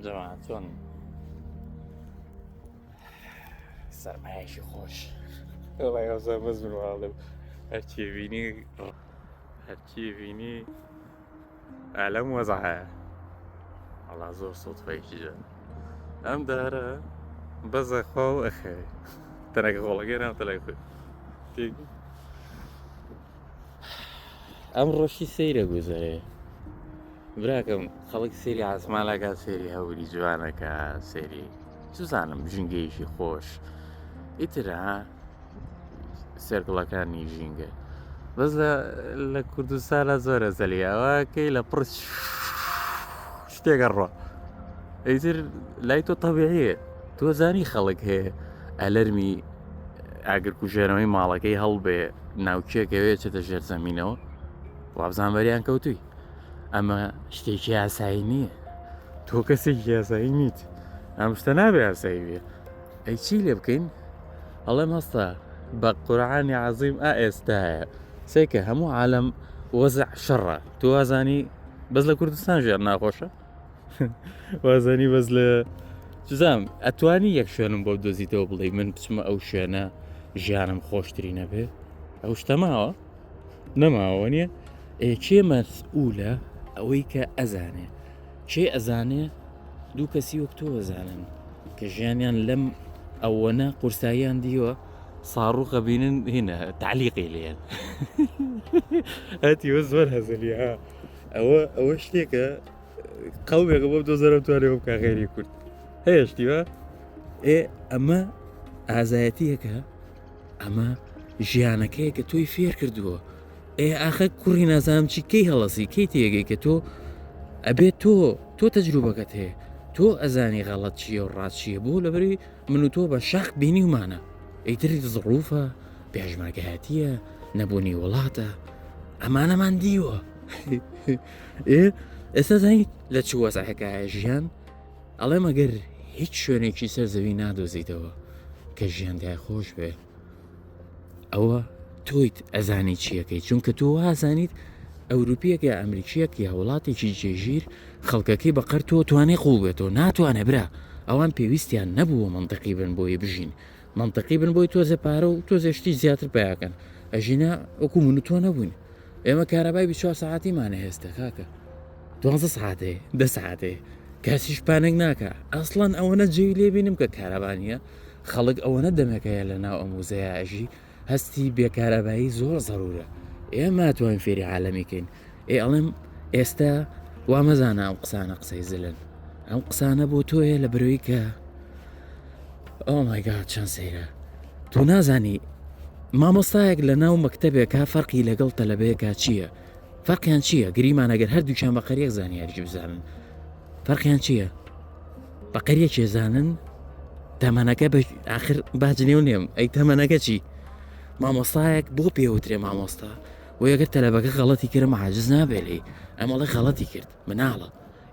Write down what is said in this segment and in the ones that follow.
جەماعەت چۆن سەرمایەکی خۆش وەڵای ئەوسا بەس من واڵم هەرچی بینی هەرچی بینی ئالەم وەزعە وەڵا زۆر سوتفەیەکی جوان ئەم دارە بەزە خوا و ئەخەوێ تەنەکە خۆڵەکەی ناوتە لای خۆی تێگی ئەم ڕۆشی سەیرە گوزەرێ براکەم خەڵک سێری ئاسمانەکە سێری هەوری جوانەکە سێری چزانم ژینگەیەکی خۆش ئیتر ها سێرکڵەکانی ژینگە بەس لە کوردستانە زۆرە زەلیاوەکەی لە پڕ شتێکە ڕۆ ئیتر لای تۆ تەبیعیە تۆ زانی خەڵک هەیە ئەلەرمی ئاگرکوژێنەوەی ماڵەکەی هەڵبێ ناوچێکەوێ چێتە ژێر زەمینەوە وابزان بەریان کەوتوی ئەمە شتێکی ئاسایی نییە تۆ کەسێکی یاسایی نیت ئەم شتە نابێ ئاسایی بێ ئەی چی لێ بکەین ئەڵێم هەستە بە قورعانی عەزیم ئا ئێستایە سێکە هەموو عالەم وەزع شەڕە تۆ وازانی بەس لە کوردستان ژیان ناخۆشە وازانی بەس لە چزام ئەتوانی یەک شوێنم بۆ دۆزیتەوە بڵێ من بچمە ئەو شوێنە ژیانم خۆشتری نەبێ ئەو شتە ماوە نەماوە نیە ئێ کێ مەسئولە ئەوەی کە ئەزانێ کێ ئەزانێ دوو کەسی وەک تۆ ئەزانن کە ژیانیان لەم ئەوەنە قورساییان دیوە ساڕوخە بینن هینە تعلیقی لێن هەتیوە زۆر هەزلیە ئەوە ئەوە شتێکە قەومێکە بۆ دۆزەرە توانێ بکە غێری کورد هەیە شتیوە ئێ ئەمە ئازایەتیەکە ئەمە ژیانەکەیە کە تۆی فێر کردووە ئێ ئاخە کوڕی نازانم چی کەی هەڵەسی کەی تێگەی کە تۆ ئەبێت تۆ تۆ تەجروبەکەت هەیە تۆ ئەزانی غەڵەت چییە و ڕاست چییە بۆ لەبەری من و تۆ بە شەق بینیومانە ئیتر زڕوفە پێشمەرگایەتیە نەبوونی وڵاتە ئەمانەمان دیوە ئێ ئێستا زانیت لە چ وەزعەکایە ژیان ئەڵێم ئەگەر هیچ شوێنێکی سەر زەوی نادۆزیتەوە کە ژیان دای خۆش بێ ئەوە تۆیت ئەزانی چیەکەی چونکە تۆ وازانیت ئەوروپیەک یا ئەمریکیەک یا وڵاتێکی جێژیر خەڵکەکەی بەقەر تۆ توانێ قوڵ بێتەوە ناتوانێ برا ئەوان پێویستیان نەبووە منطقی بن بۆی بژین منطقی بن بۆی تۆزێ پارە و تۆزێ شتی زیاتر پیاکەن ئەژینا وەکو من و تۆ نەبووین ئێمە کارەبای 24 ساعتیمانە هێستە کاکە دوانزە سعاتێ دە سعاتێ کەسیش پانێک ناکە ئەسڵەن ئەوەنە جێی لێ بینم کە کارەبانیە خەڵک ئەوەنە دەمێکەیە لە ناو ئەم وزەیە ئەژی هەستی بێکارەبایی زۆر زەرورە ئێمە توانین فێری عالەمی کەین ئێ ئەڵێم ئێستا وا مەزانە ئەم قسانە قسەی زلن ئەم قسانە بۆ تۆیە لە برۆی کە ئۆ مای گاد چەند سەیرە تۆ نازانی مامۆستایەک لە ناو مەکتتەبێکە فەرقی لەگەڵ تەلەبەیەکە چییە؟ فەرقیان چییە؟ گریمان ئەگەر هەردووکیان بە قەریەک زانیاریش بزانن فەرقیان چییە؟ بە قەریەکێ زانن تەمەنەکە بە ئاخر باج نێو نێم ئەی تەمەنەکە چی؟ مامۆستایەک بۆ پێوترێ مامۆستا و یەگەر تەلەبەکە غەڵەتی کرد عاجز نابێ لێی ئەمەڵێ غەڵەتی کرد مناڵە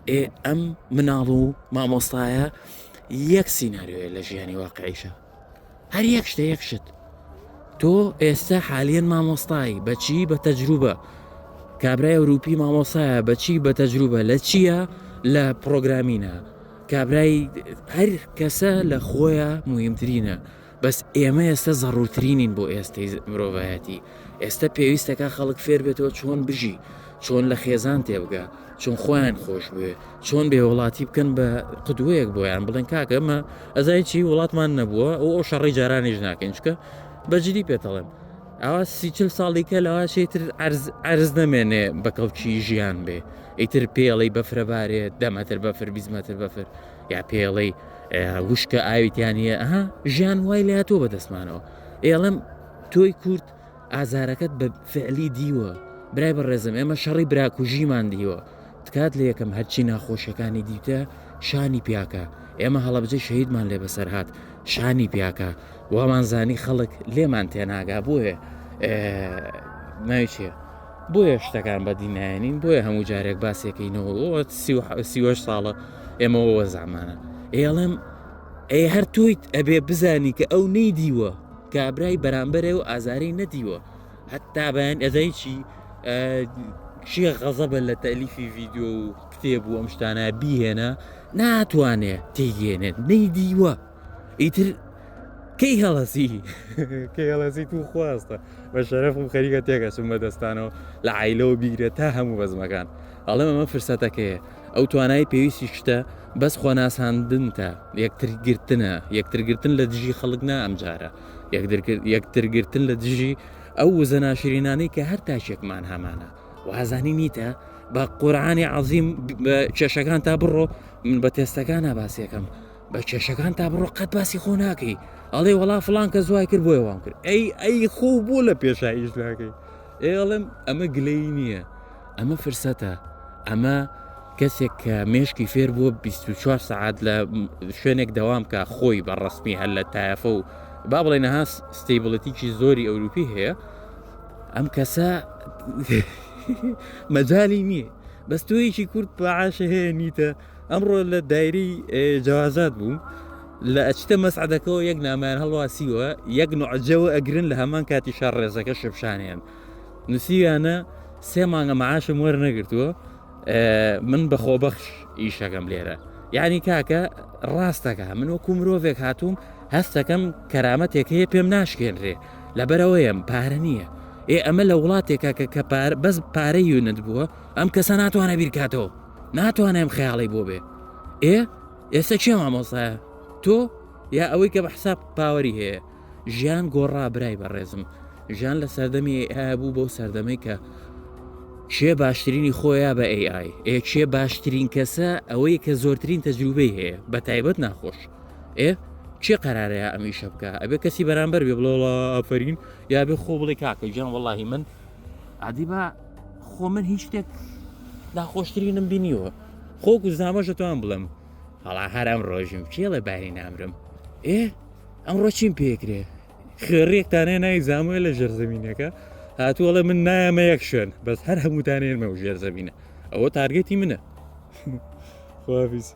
ئێ ئەم مناڵ و مامۆستایە یەک سیناریۆیە لە ژیانی واقعیشە هەر یەک شتە یەک شت تۆ ئێستا حالیەن مامۆستایی بەچی بە تەجروبە کابرای ئەوروپی مامۆسایە بەچی بە تەجروبە لە چییە لە پرۆگرامینە کابرای هەر کەسە لە خۆیە مهمترینە بەس ئێمە ئێستا زەڕوورترینین بۆ ئێستەی مرۆڤایەتی ئێستا پێویستەکە خەڵک فێر بێتەوە چۆن بژی چۆن لە خێزان تێبگا چۆن خۆیان خۆش بوێ چۆن بێ وڵاتی بکەن بە قدوەیەک بۆیان بڵێن کاکە ئەمە ئەزای چی وڵاتمان نەبووە ئەو ئەو شەڕی جارانیش ناکەین چکە بەجدی پێتەڵێم ئەوە سیچل ساڵی کە لەوا شێتر ئەرز نەمێنێ بە کەڵکی ژیان بێ ئیتر پێڵی بەفرەبارێ دەمەتر بەفر بیزمەتر بەفر یا پێڵی وشکە ئاویتیان هەیە ئەها ژیان وای لە تۆ بەدەستمانەوە ئێڵم تۆی کورد ئازارەکەت بە فعلی دیوە برای بەڕێزم ئێمە شەڕی براکوژیمان دیوە تکات لە یەکەم هەرچی ناخۆشیەکانی دیتە شانی پیاکە ئێمە هەڵەبجەی شەهیدمان لێ بەسەر هات شانی پیاکە وامان زانی خەڵک لێمان تێناگا بۆیە ناوی چیە بۆیە شتەکان بەدی نایەنین بۆیە هەموو جارێک باسێکەکەینەوە سیوەش ساڵە ئێمەوە وەزامانە ئێڵم ئەی هەر تۆیت ئەبێ بزانی کە ئەو نەیدیوە کابرای بەرامبەرێ و ئازاری نەدیوە هەتا بەیان ئەزای چی شێخ غەزەبە لە تەلیفی ڤیددیو و کتێب و ئەم شتانە بیهێنە. ناتوانێ تێگەێنێت نەیدیوە ئیتر کەی هەڵەسی کەی هەڵەسی تو خواستە بە شەرەفم خەریکە تێکەچم بە دەستانەوە لە عیلەوە بیگرێت تا هەموو بەزمەکان ئەڵێم ئەمە فرسەتەکەیە ئەو توانای پێویستی شتە بەس خۆناساندنتە یەکترگرتنە یەکترگرتن لە دژی خەڵک نا ئەمجارە یەکترگرتن لە دژی ئەو وزە ناشرینانەی کە هەر تاکێکمان هەمانە وازانی نیتە بە قورعانی عەزیم بە کێشەکان تا بڕۆ من بە تێستەکانە باسیەکەم بە کێشەکان تا بڕۆ قەت باسی خۆ ناکەی ئەڵێ وەڵا فلان کە زوای کرد بۆیە وام کرد ئەی ئەی خۆ بۆ لە پێشا ئیش ناکەی ئێڵم ئەمە گلەی نییە ئەمە فرسەتە ئەمە کەسێک کە مێشکی فێر بووە 24 سعات لە شوێنێک دەوام کە خۆی بە ڕسمی هەر لە تایەفە و با بڵێ نەها stability کی زۆری ئەوروپی هەیە ئەم کەسە مەجای نییە بەس تۆیەکی کورد پعاشە هەیە نیتە ئەمڕۆ لە دایری جوازات بووم لە ئەچتە مەسعدەکەەوە یەک نامیان هەڵواسیوە یەک نوعجەوە ئەگرن لە هەمان کاتی شار ڕێزەکە شپشانیان نووسیویانە سێ مانگە معاشم وەرنەگرتووە من بە خۆبەخش ئیشەکەم لێرە یعنی کاکە ڕاستەکە من وەکو مرۆڤێک هاتووم هەستەکەم کەرامەتێک هەیە پێم ناشکێنرێ لەبەرەوەیم پارە نییە ئێ ئەمە لە وڵاتێکە کە کە بەس پارە unit بووە ئەم کەسە ناتوانێت بیرکاتەوە ناتوانێت خەیاڵی بۆ بێ ئێ ئێستا کێ مامۆسایە تۆ یا ئەوەی کە بە حساب power ی هەیە ژیان گۆڕا برای بەڕێزم ژیان لە سەردەمی AI بوو بەو سەردەمەی کە کێ باشترینی خۆیان بە AI ئێ کێ باشترین کەسە ئەوەی کە زۆرترین تەجروبەی هەیە بە تایبەت ناخۆش ئێ کێ قەرارەیە ئەم ئیشە بکە ئەبێ کەسی بەرامبەر بێ بڵێ ئافرین یا بێ خۆ بڵێ کاکە گیان وەڵاهی من عادی بە خۆ من هیچ شتێک ناخۆشترینم بینیوە خۆ گوزنامەشە توان بڵێم هەڵا هەر ئەم ڕۆژم کێڵێ باری نامرم ئێ ئەمڕۆ چیم پێکرێ خوێڕیەکتانێ ناوی زامۆیە لە ژێرزەمینەکە هاتووەڵێ من نایەمە یەک شوێن بەس هەر هەمووتانێنمە و ژێرزەمینە ئەوە target ی منە خواحافیز.